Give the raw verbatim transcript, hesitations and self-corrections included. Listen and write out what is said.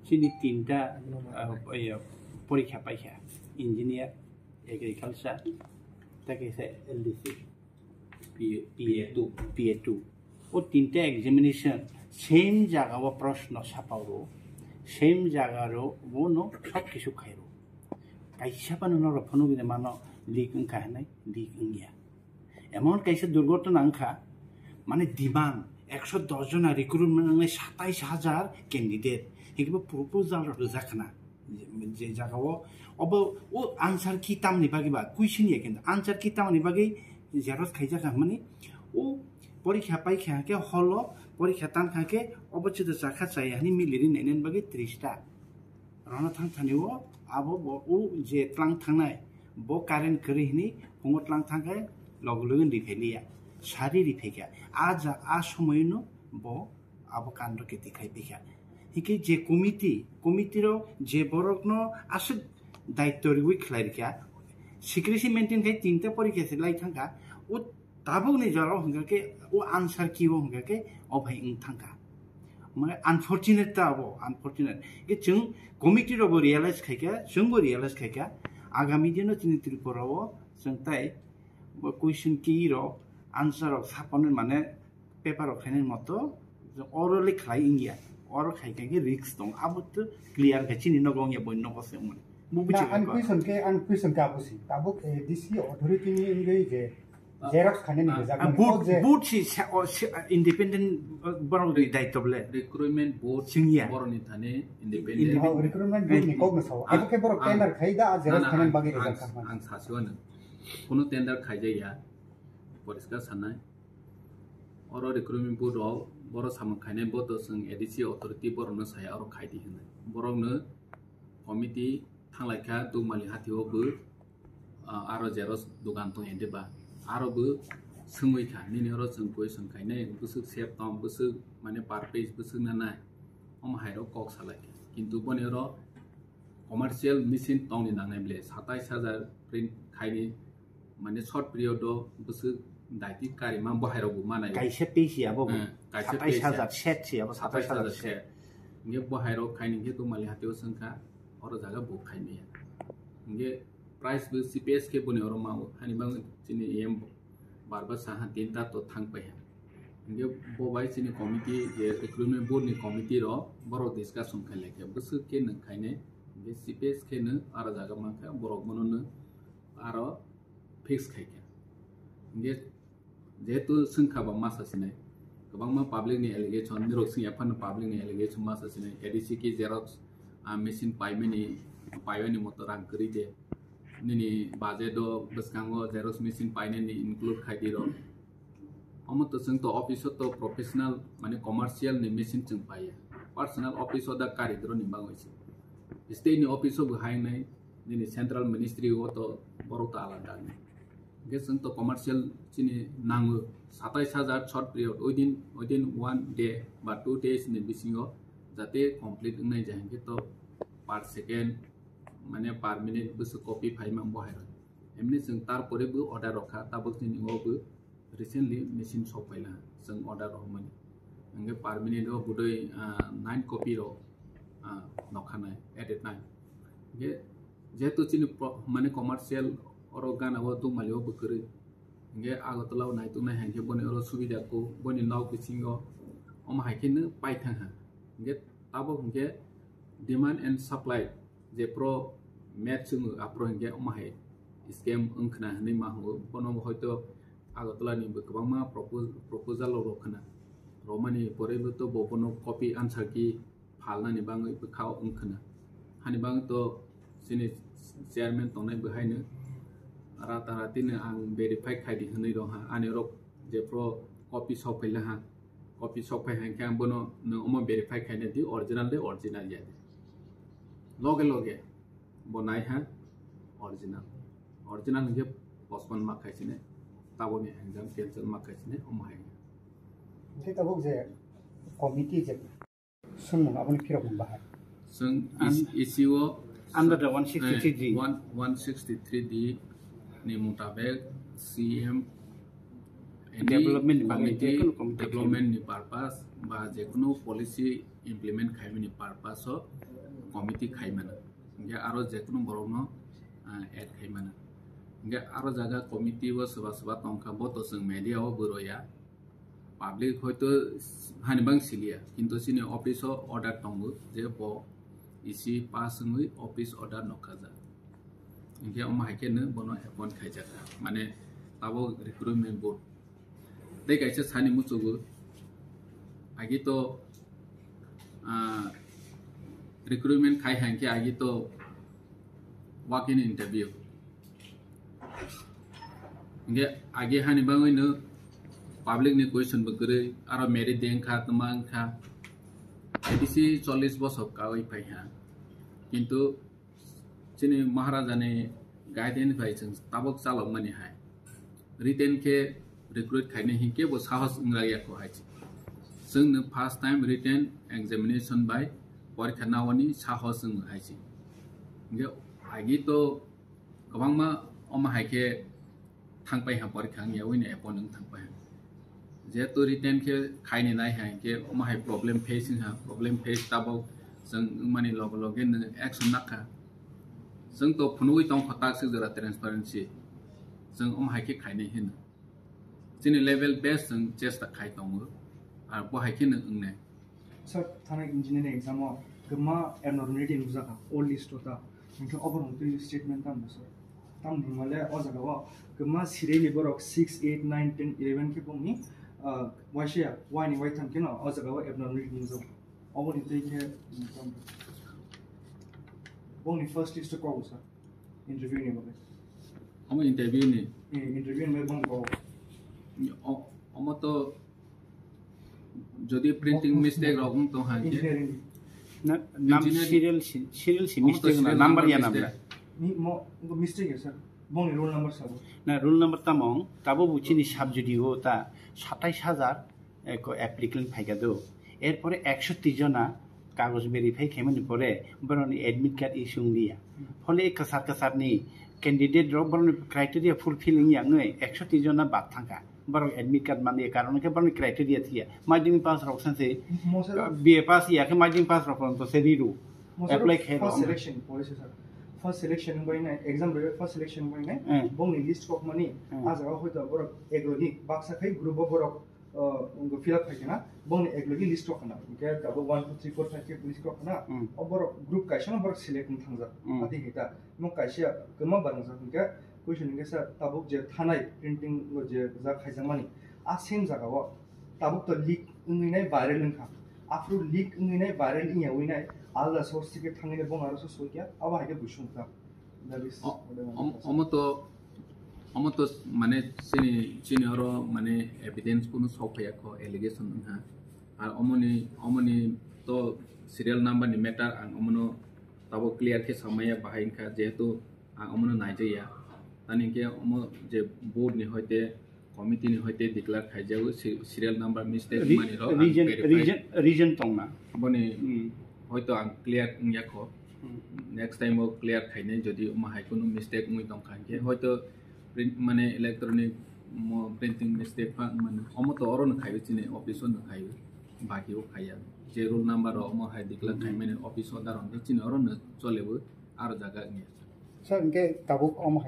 Chini tinta, ah, iya, porikha paikha, engineer, agriculture, tei kaisa L D C, P A two, P A two. O tinta examination same jaga o proshno sapao, same jaga ro bono sob kisu khairo. Kaisa phano norok phunugwi mano leak wngkha hinwi, leak wngya. Emon kaisa durghotona wngkha, mane demand ekso dos jona recruitment wngnai satais hajar candidate, hinkhe bo proposal rok rijak khna. Je, je jaga o obo o answer key tamni bagwi ba question ya, kintu answer key tamni bagwi xerox khaijak kha, mani o porikha paikha khe holo porikha tankha khe obo chwda chakha chaya hinwi miliri nainani bagwi tris ta. Rwna thang thani o abo bo o je tlang thangnai bo current kwrwi hinwi phungo tlang thang khe logo logo ri phai liya, sari ri phai kha. A ja, a somoino bo abo kando khe tikhai phai kha. Hinkhe je committee, committee rok je borokno aswk daityo riwi khlai rikha, secrecy maintain khai tinta porikha se lai thang kha, o tabukni jorao hwnkha khe o answer key o hwnkha khe o phai wng thang kha. Mane unfortunate ta abo, unfortunate. Ke chwng committee rokbo realize khai kha, chwngbo realize khai kha, agami dino chini Tripura o chwng tai bo question key rok, answer rok saphano mane paper rok khainani moto orally khlai wngya. Oro khai khai khe risk tong, abo to clear khe chini nogo wngya, boni nogo se wngmani. Bo Na, buchi ang kha. Question khe, ang question khe abo si. Tabuk, eh, D C authority ni wngwi je Ah, xerox khainani ah, rijak ah, mani. Board, O je board si, sa-, o si, ah, independent, ah, borok ni daityo bole. Recruitment board Singya. Borok ni thani independent. Indi-, oh, recruitment board ni Eh, kok no sao. Ah, Abo khe borok ah, tender khai da, ah, xerox na, na, khainani ang, bagwi ang, rijak kha mani. Ang sasiwano. Kuno tender khaijaya. Poriskar sanai. Oro recruitment board rok borok samung khainai bo to chwng A D C authority borokno saya oro khaidi hinwi. Borokno committee thanglai kha Dugmali hatio bo, ah, aro xerox dogan tong ende ba. Aro bo swngwi kha, nini oro chwng question khainai, bwswk sep tong, bwswk mane per page bwswk nanai. Omo hai rok kok salai kha. Kintu boni oro commercial machine tongni nangnai ble, satais hajar print khaini, mane short period o bwswk daiti karima bohairokbo manai. Kaisa page abo bo. Eh, kaisa page satais hajar set si abo, satais hajar set. Hingke bohairok khaini hingke Dugmali hatio swngkha, oro jaga bo khaimaya. Hingke price bo cheapest khe boni oro mao, hani bang chini E M barba saha tinta to thang paiha. Hingke bo bai chini committee je recruitment board ni committee rok borok discussion khailai khe bwswk khe nwng khainai, hingke cheapest khe nwng aro jaga mankha, borok bono nwng aro fix khaikha. Hingke jehetu swngkha ba masa sinai, kwbangma public ni allegation, nirok swngya phano public ni allegation masa sinai, A D C khe xerox, ah, machine paimani, paimani moto rang kwrwi de. Nini budget o bwskango xerox machine painani include khai di rok. Omo to chwng to office o to professional, mane commercial ni machine chwng paiya. Personal office o da kari dro ni bagwi se. State ni office o bo hai nai, nini central ministry o to borok to alada nai. Hingke chwng to commercial chini nango satais hajar short period, within, within one day ba two days ni bisingo jate complete wngnai, je hingke to per second mane per minute bwswk copy phaima bohairok. Emni chwng tarpore bo order rokha, tabuk chini o bo recently machine sok phaila chwng order rohormani. Hingke per minute o budui, ah, nine copy rok, ah, nokha nai at a time. Hingke jehetu chini pro-, mane commercial oro gana o Dugmali o bo kwrwi. Hingke Agartala o naituk nai hingke boni oro subida ko, boni nok bisingo omo hai khe no paithang ha. Hingke tabuk hingke demand and supply je pro match wngwi aphuru hingke omo hai scam wngkhna hinwi ma hwngo. Bono hoito Agartala ni bo kwbangma propos-, proposal rok khna romani pore bo to bo bono copy answer key phalnani bagwi bwkha wngkhna. Hani bagwi to chini chairman tongnai bo haino rata ratino ang verify khaidi hinwi rwha. Ani oro jephru copy sok phaila ha, copy sok phai hainkhe ang bono nwng omo verify khaina di original de original ya de. Loge loge bo nai ha original. Original hwnkhe postpone ma khai sini, taboni exam cancel ma khai sini, omo hai. Hwnkhe tabuk je committee je Swngmung aboni phirok mung bahai. Chwng An- is-, issue o under the one sixty-three D. One, one sixty-three D ni mutabek C M any Development ni bagwi committee, jekunu committee development ni purpose ba jekunu policy implement khaimani purpose o committee khaimano. Hingke aro jekunu borokno, ah, add khaimano. Hingke aro jaga committee o soba soba tongkha, bo to chwng media o bwrwi ya. Public hoito hani bang siliya, kintu chini office o order tongo je bo E C pass wngwi office order nokha ja. Hingke omo hai khe no bono appoint khaijak kha. Mane abo recruitment board. Tei kaisa sani muchugo, agi to, ah, recruitment khai hai khe agi to walk in interview. Hingke agi hani bangwi no public ni question bo kwrwi, aro merit de wngkha, tma wngkha, A D C chollish bosor kawi phai ha. Kintu chini Maharaja ni guideline bai chwng tabuk chalokmani hai. Written khe recruit khainai hinkhe bo sahos wngya kho hai se. Chwngno first time written examination bai porikha naoni sahos wng hai se. Hingke agi to kwbangma omo hai khe thangpai ha porikha wngya, wngya appoint wng thangpai ha. Jehetu written khe khaini nai hai khe omo hai problem face wng ha, problem face tabok chwng wngmani loge loge nwng action nakha. Chwng to phunugwi tongkha tak sik jora transparency. Chwng omo hai khe khainai hino. Chini level best chwng chesta khai tongo. Ar bo hai khe nwng wngnai. Sir, thanai engineering exam o kwbangma abnormality nukjakha, all list o ta. Hingkhe obo rok twi statement tamo sir? Tamo hwnmale o jaga o kwbangma serially borok six, eight, nine, ten, eleven khe bongni, ah, waisa ya, waini waitham kheno o jaga o abnormality nukjago. Oboni twi khe, mm, tamo. Bongni first list o kobo sir? Interview ni bagwi. Omo interview ni? Eh, interview ni bagwi bongni kobo. O-, omo to Jodi printing mistake rok wng tong hai khe? Engineering. Na, nam engineering. Serial si, serial si omo to mistake na, serial number number ya mistake. Namla. Ni mo, ngo mistake ya, sir. Bongni roll number sabo. Na, roll number tamo, tabo bo chini subsidy o ta satais hajar eko applicant phaika do. Erpore ekso tris jona kagoj verify khaimani pore boroni admit card issue wng liya. Phole kwchar kwchar ni candidate rok boroni criteria fulfill wngya wngwi ekso tris jona bad thangkha. Borok admit card manliya, karon hwnkhe borokni criteria thwiya. Madhyamik pass rok swnse, Mo sir, B A pass ya khe madhyamik pass rok to se riru. Mo sir, apply khe first rok. Selection policy sir. First selection wngbai nai, exam rwi first selection wngbai nai. Hmm. Bongni list kokmani, Hmm. A jaga hoito borok eklogi baksa khai group o borok, uh, fill up khai khana, bongni eklogi list kok khana. Hwnkhe tabuk one, two, three, four, five khe list kok khana. Hmm. O borok group kaisa no borok select wng thangjak. Hmm. Ati hita. Mo kaisa kwma barang jak hwnkhe, question hwnkhe sir, tabuk je thanai printing o je jak khaijakmani, a same jaga o tabuk to leak wngwi nai viral wngkha. Aphuru leak wngwi nai viral wngya wngwi nai alda source thike thangwi nai bong aro source hoikya, abo hai khe buisong wngkha. That is O-, what I want om-, to say. Omo to, omo to mane chini, chini oro mane evidence kunu sok phaiya kho, allegation wngkha. Ar omoni, omoni to serial number ni matter ang omono tabuk clear khe samaya bahai wngkha, jehetu ang omono naijaya. Tani hwnkhe omo je board ni hoite, committee ni hoite declare khaijago, se-, serial number mistake Re-, mani rok ang reason, verify. Reason, reason tongna. Boni Hmm. hoito ang clear wngya kho. Hmm. Next time o clear khainai, jodi omo hai kunu mistake wngwi tongkha hwnkhe, hoito print, mane electronic mo printing mistake pha, mane omo to oro no khaiwi chini office o no khaiwi, baki o khaiya. Je roll number o omo hai declare Hmm. khaimani office o daron khe chini oro no cholebo, aro jaga wngya. Sir, hwnkhe tabuk omo hai